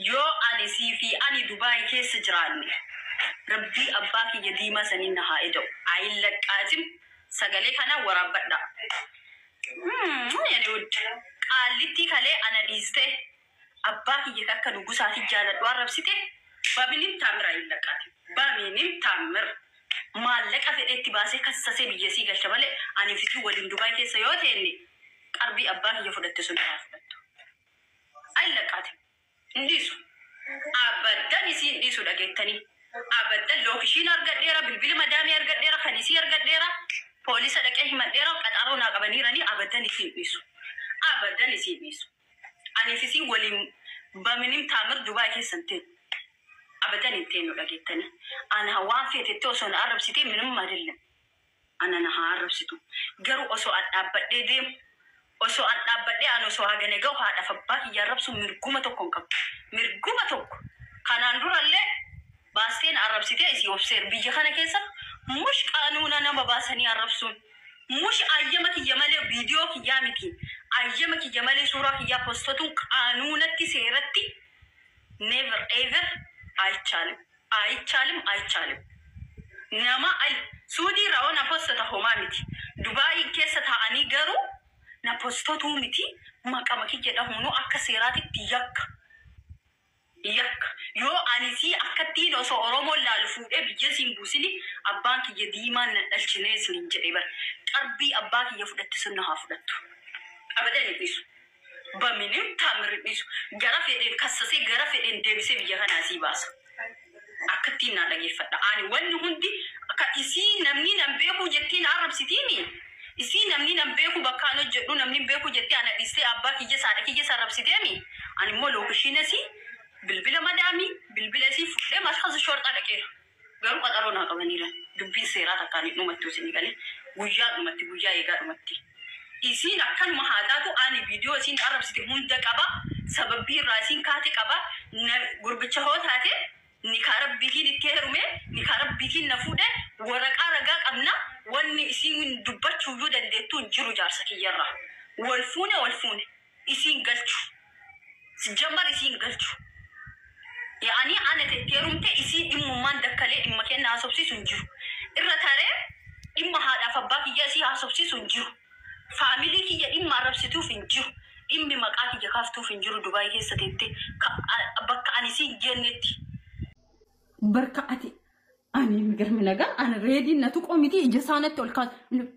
Yoo ani sii fi ani Dubaay keessa jiraanne, Rabbii abbaa kiyya diimaa saniin na haa eda'u. Ayillaqqaatim, sagalee kanaan waraabbadhaa. Yani wudd qaallittii kalee ana dhiistee abbaa kiyya ka akka nugusaati jaaladhu arrabsite, baminim taamir ayillaqqaatim. Baminim taamir. Maallaqa fedheetti baasee kassasee biyya sii galcha malee ani fi sii waliin Dubaay keessa yoo teenne, qarbii abbaa kiyya fudhatte sun haa fudhattu. Ayillaqqaatim. Hin dhiisu. Abaddan isii hin dhiisu, dhageettanii. Abaddan location argadheera, bilbila madaamii argadheera, kan isii argadheera, poolisa dhaqee himadheera, qaxaroo naa qabaniiranii, abaddan isii hin dhiisu. Abaddan isii hin dhiisu. Aniif isii waliin baminim taamir Dubaay keessa hin teenyu. Abadan hin teenyu, dhageettanii. Ana waan feetetti osoo na arrabsitee ምንም አይደለም. Ana na haa arrabsitu. Garuu osoo an dhaabbadhee deemu, osoo an dhaabbadhee, an osoo hagana gahu haadhaaf abbaa kiyya arrabsu mirguma tokko hin qabu. Mirguma tokko. Kanaan durallee baastee na arrabsitee isii obseera. Biyya kana keessa mush qaanuuna nama baasanii arrabsuun. Mush ayyama kiyya malee viidiyoo kiyyaa miti. Ayyama kiyya malee suuraa kiyyaa postatuun qaanuunatti, seeratti never ever አይቻልም. አይቻልም, አይቻልም. Nama ay Suudii irraa na postata homaa miti. Dubaayii keessa taa'anii garuu na postatuu miti. Maqama kiyya dhahuunuu akka seeraatitti yakka. Yakka. Yoo ani sii akkattiin osoo Oromoon laalu fuudhee biyya siin buusini, abbaan kiyya diimaan na dhalchinee isiniin jedhee bara. Qarbii abbaa kiyya fudhatte sun na haa fudhattu. Abadan hin dhiisu. Baminim taamir hin dhiisu. Gara fedheen kassasee, gara fedheen deebisee biyya kanaa sii baasa. Akkattiin naa dhageeffadha. Ani wanni hundi akka isii namni nan beeku jettee na arrabsitiimi. Isii namni nan beeku, bakkaan hojjedhu namni hin beeku jettee ana dhiistee abbaa kiyya, saadha kiyya arrabsiteemi. Ani immoo location isii, bilbila madaamii, bilbila isii fuudhee markaza shorxaa dhaqeera. Garuu qaxaroo naa qabaniiran. Dubbiin seeraa takkaan hin dhumattu isinii galee. Guyyaa dhumatti, guyyaa eegaa dhumatti. Isiin akkanuma haa taatu, ani viidiyoo isiin arrabsite hunda qaba. Sababbii irraa isiin kaate qaba. Gurbicha hoo taate, nikaa Rabbiitiin itti heerume, nikaa Rabbiitiin na fuudhe, waraqaa ragaa qabna. Wanni isiin dubbachuuyyuu dandeettu hin jiru jaarsa kiyyarraa. Wal fuune, wal fuune. Isiin galchu. Jammar isiin galchu. Yaa'anii ana itti heerumte, isii dhimmummaan dakkalee dhimma kenna haasofsiisu hin jiru. Irra taree dhimma haadhaaf abbaa kiyya isii haasofsiisu hin jiru. Family kiyya dhimma arrabsituuf hin jiru. Dhimmi maqaa kiyya kaaftuuf hin jiru Dubaay keessa teettee bakka ani siin jennetti. Barka ati ani የሚገርም ነገር ani reediin na tuqoo miti, ija isaanatti ol kaas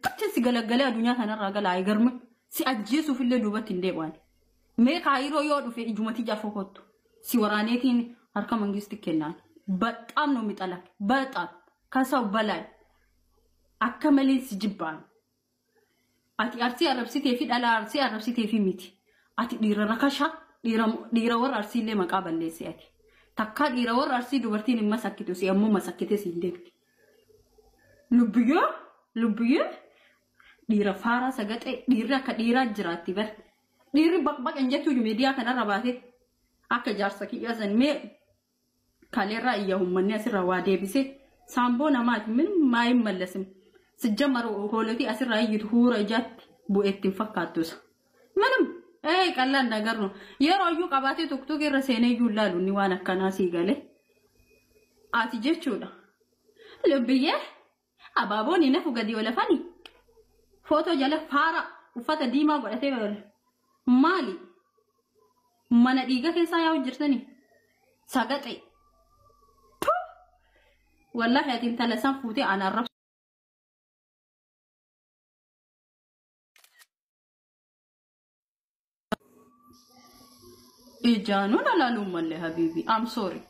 fachin si galagalee addunyaa kanarraa gala. አይገርምም? Si ajjeesuuf illee duubatti hin deebi'an. Mee Kaayiroo yoo dhufe ijumati jafoo kottu si waraaneetiin harka mangisti kennaan. በጣም ነው የሚጠላክ፣ በጣም ከሰው በላይ akka malee si jibbaan. Ati Arsii arrabsitee fi dhala Arsii arrabsitee fi miti. Ati dhiira rakasha, dhiira warra Arsiillee maqaa balleesse ati. Takkaa dhiira warra Arsii dubartiin hin masakkitu, si ammoo masakkitee si hin deemti. Lubbiyyoo, lubbiyyoo, dhiira faaraa sagaxee, dhiirri akka dhiiraa jiraatti bar. Dhiirri baqbaq hin jettu miidiyaa kanarra baatee akka jaarsa kiyyaa san mee kaleerraa iyya uummanni asirraa waa deebisee saamboo namaati min maa hin mallasim. Sijjamar hoolotii asirraa iyyitu huura ijaatti bu'eetti hin fakkaattu isa. ምንም ቀላል ነገር ነው. Yeroo iyyuu qabaatee TikTok irra seenee iyyuu ilaalu inni waan akkanaa sii galee. Ati jechuudha. Lubbiyyee, abaaboon hin hafu gadi olafani. Footoo jala faara uffata diimaa godhatee oole. Maali? Mana dhiiga keessaa yaa'u jirtani. Sagaxe. Wallaahi ati intala san fuutee ana arrabsu. Ijaanuun alaaluun mallee habiibi. I'm sorry.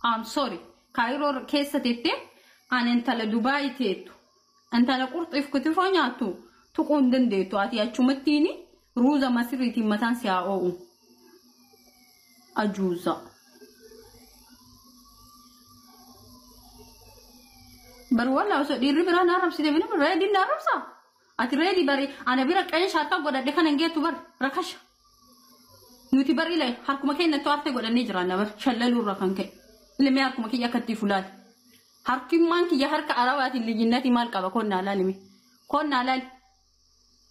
I'm sorry. Kaayiroo keessa teettee ani intala Dubaay teettu. Intala qurxiif kutifoo nyaattu tuquu hin dandeettu. Ati achumattiin ruuza masiriitiin mataan si haa oo'u. Ajuuza. Bar wallaa osoo dhiirri biraa na arrabsite minum reediin na arrabsa. Ati reedii bari ana bira qeen shaarkaa godhadhe kana hin geettu bar rakasha. Nuti bari illee harkuma keenyatti arte godhannee jiraanna bar shallaluurra kan ka'e. Ilmi harkuma kiyya akkatti fulaali. Harkimmaan kiyya harka arabaatiin liyyinnatii maal qaba? Konnaa laalime. Konnaa laali.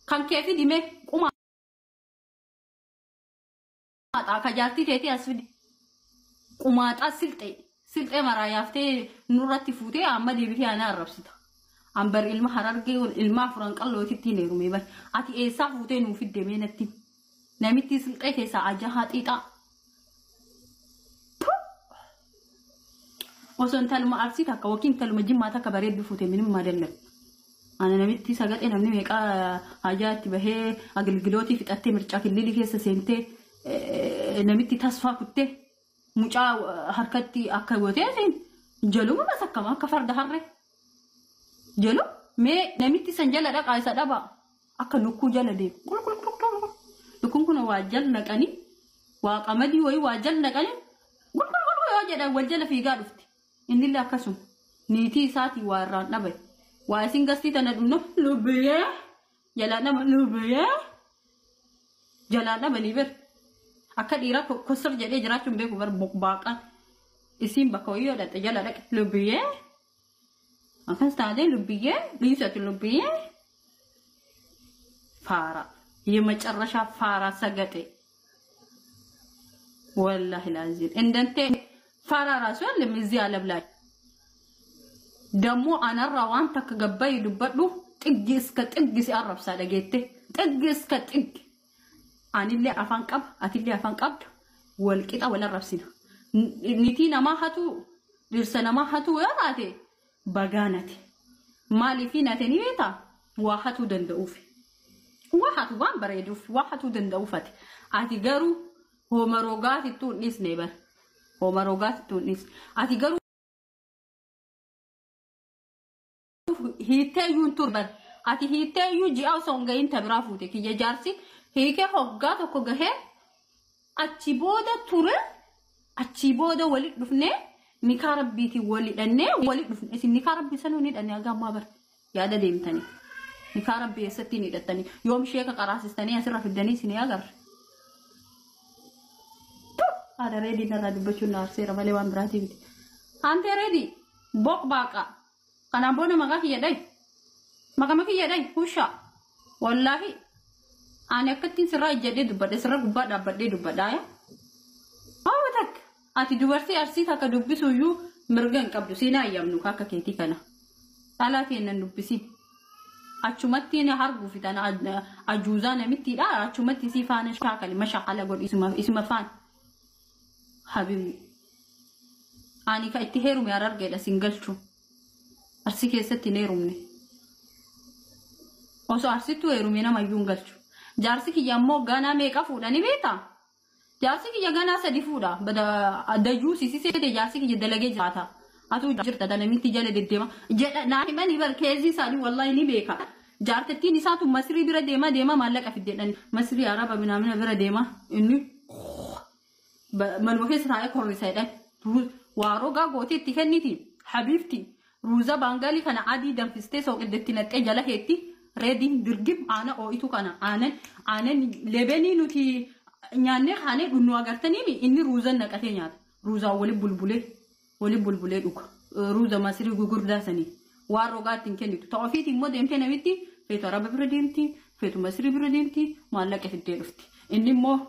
Kan kee fidime quma xaa ka jaartii teetii as fidi. Qumaaxaa silxee silxee maraa yaaftee nurratti fuutee amma deebitee ana arrabsita. Ambar ilma Harargee ilma afuran qallootitti hin heerume bar. Ati eessaa fuutee nuu fidde mee natti? Namitti silxee keessaa ajahaa xiixaa. Osoo intaluma Arsii takka yookiin intaluma Jimmaa takka bareeddu fuute minimmaa dallan. Ana namitti sagaxee namni meeqaa hajaa itti bahee agilgilootii fixattee mircaa killilii keessa seentee namitti tasfaa kuttee mucaa harkatti akka gootee jaluma masakkama akka farda harree. Jalu mee namitti san jala dhaqaa isa dhaba akka lukkuu jala deemu. Qulqulqulqul. Lukkuun kun waa jala naqanii waa qamadii wayii waa jala naqanii qulqulqul yoo jedhan wal jala fiigaa dhufti. Innillee akkasuma niitii isaatii waa irraan dhabe. Waa isin gastii tana dhumna lubbiyee jalaa dhaba lubbiyee jalaa dhabanii bar. Akka dhiiraa kosor jedhee jiraachuun beeku bar boqbaaqaan. Isiin bakka wayii yoo dhaqxe jala dhaqe lubbiyee. Akkas taatee lubbiyee dhiisatu lubbiyee. ፋራ የመጨረሻ ፋራ ሰገጤ ወላሂ ላዚም እንደንተ ፋራ ራሱ የለም እዚህ ዓለም ላይ። ደግሞ አነራ ዋን ተከገባይ ዱበዱ ጥግ እስከ ጥግ ሲያረብሳ ደጌቴ ጥግ እስከ ጥግ አንሌ አፋን ቀብ አትሌ አፋን ቀብድ ወልቂጣ ወለረብሲና ኒቲ ነማ ሀቱ ድርሰ ነማ ሀቱ ያታቴ በጋነቴ ማሊፊ ነቴኒ ቤታ ዋሀቱ ደንደኡፍ ዋሀቱ ዋን በሬዱፍ ዋሀቱ ደንደኡፈት አቲ ገሩ ሆመሮጋት ቱን ኒስ ኔበር ሆመሮጋት ቱን ኒስ አቲ ገሩ hiittee iyyuu hin turban. Ati hiittee iyyuu ji'a osoo hin gahin ta biraa fuute. Kiyya jaarsi hiikee hoggaa tokko gahee achi booda ture achi booda walit dhufnee nikaa rabbiitiin wal hidhannee walit dhufne. Isin nikaa rabbii sanuu ni hidhanne haga ammaa bara yaada deemtanii. Nikaa rabbii eessatti hin hidhattanii yoom sheeka qaraasistanii asirra fiddanii isin agarre. Haadha reedii narraa dubbachuun na aarseera malee waan biraatii miti. Ante reedii boq baaqa. Kanaan booda maqaa kiyya dhayi. Maqama kiyya dhayi husha. Wallaahi ani akkattiin sirraa ijjadhee dubbadhe sirra gubbaa dhaabbadhee dubbadhaa yaa. Haa takka ati dubartii Arsii takka dubbisuuyyuu mirga hin qabdu siinaa ayyamnu akka keetii kana. Dhalaa teennan dubbisiin. Achumatti harguufi tana ajuuzaa namittiidha achumatti sii faana shaakali mashaqala godhi isuma faana. Habibi. Ani ka itti heerume Harargeedha siin galchu. Arsii keessatti hin heerumne. Osoo Arsittuu heerume namayyuu hin galchu. Jaarsi kiyya immoo ganaa meeqa fuudha ni beektaa? Jaarsi kiyya ganaa sadi fuudha. Dayyuu sisiseete jaarsi kiyya dalagee jiraata. Atuu jirta namitti jala deddeema. Jedha naa himanii bar keezii isaanii wallaahi ni beeka. Jaartattiin isaatu Masrii bira deema deema maallaqa fiddeedhaan. Masrii Araba minaamina bira deema inni manuma keessa taa'ee korrisa jedhan. Waa rogaa gootee itti kenniti. Habiibti ruuza baangalii kana adii danfistee sooqiddeetti naqxee jala heetti reediin dirgim aana oo'itu kana aanan aanan lebenii nuti nyaannee kaanee dhunnu agartanii inni ruuzan naqatee nyaata. Ruuzaan wali bulbulee wali bulbulee dhuga. Ruuza Masrii gugurdaa sanii waan rogaa ittiin kennitu. Ta'u ofiitii immoo deemtee namitti feetu Araba bira deemti feetu Masrii bira deemti maallaqa fiddee dhufti. Inni immoo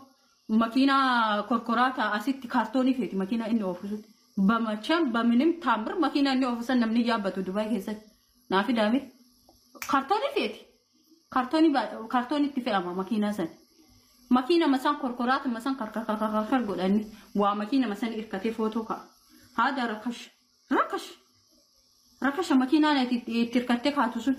makiinaa korkoraa asitti kaartoonii feeti makiinaa inni oofu sun. Bamachaan baminim taamir makiinaa inni oofu san namni yaabbatu Dubaay keessatti. Naafi daame kaartoonii feeti. Kaartoonii itti fe'ama makiinaa sana. Makiina masaan korkoraata masaan karkarkarkarkar godhanii waa makiina masaan hirkatee footoo ka'a. Haada rakash rakash rakasha makiinaan itti hirkattee kaatu sun.